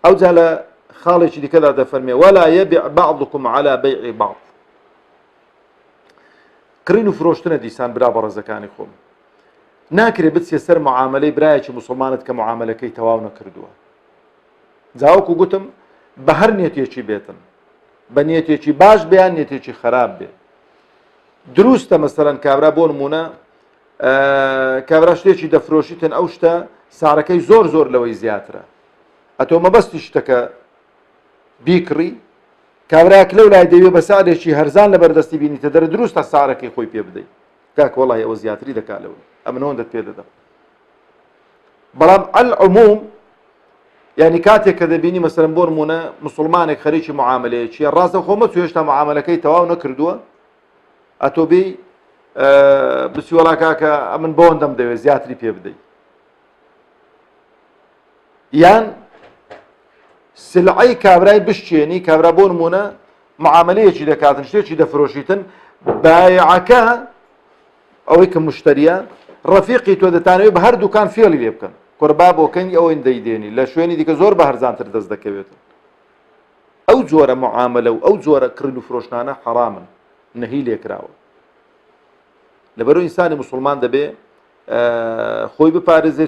ئەوجا لە خاڵێکی دیکەدا دەفەرمێ ولا يبع بعضكم على بيع بعض کڕین و فرۆشتنە دیسان برا بەڕێزەکانی خۆم ناکرێ بچێ سەر معاملەی برایەکی مسلمانت کە معاملەکەی تەواو نەکردووە جاوەکو گوتم بە هەر نیەتێکی بێتن بە نیەتێکی باش بیان نیەتێکی خراپ بێ دروستە مەسەرەن کابرا بۆ نمونە کابرا شتێکی دەفرۆشیتن ئەو شتە سارەکەی زۆر زۆر لەوەی زیاترە ئەتۆ مەبەستی شتەکە بیکڕی کابراک لەو لای دەوێ بە سعرێکی هەرزان لە بەردەستی بینیتە دەرە دروستە سعرەکەی خۆی پێ بدەیت کاک وەڵی ئەوە زیاتری دەکا لەوەی ئەمن ئەوەندەت پێ دەدەم بەڵام العموم یعنی کاتێک کە دەبینی مەسەرم بۆ نمونە مسلمانێک خەریکی معاملەیەکیە ڕاستە خۆ مەچوو هێشتا معاملەکەی تەواو نەکردووە ئەتۆ بێی بچی وەڵا کاکە ئەمن بەوەندەم دەوێت زیاتری پێ بدەیت یان سلعەی کابرای بشچێنی کابرا بۆ نمونە معاملەیەکی دەکاتن شتێکی دەفرۆشیتن بایعەکە ئەوەی کە مشتریە ڕەفیقی تۆ دەتانەوێت بە هەر دوکان فێڵی لێ بکەن قوربا بۆکەنی ئەوەی دەیدێنی لە شوێنی دیکە زۆر بە هەرزانتر دەست دەکەوێتن ئەو جۆرە معاملە و ئەو جۆرە کڕین و فرۆشتانە حەرامن نەهی لێکراوە لەبەرو ئینسانی مسلمان دەبێ خۆی بپارێزێت.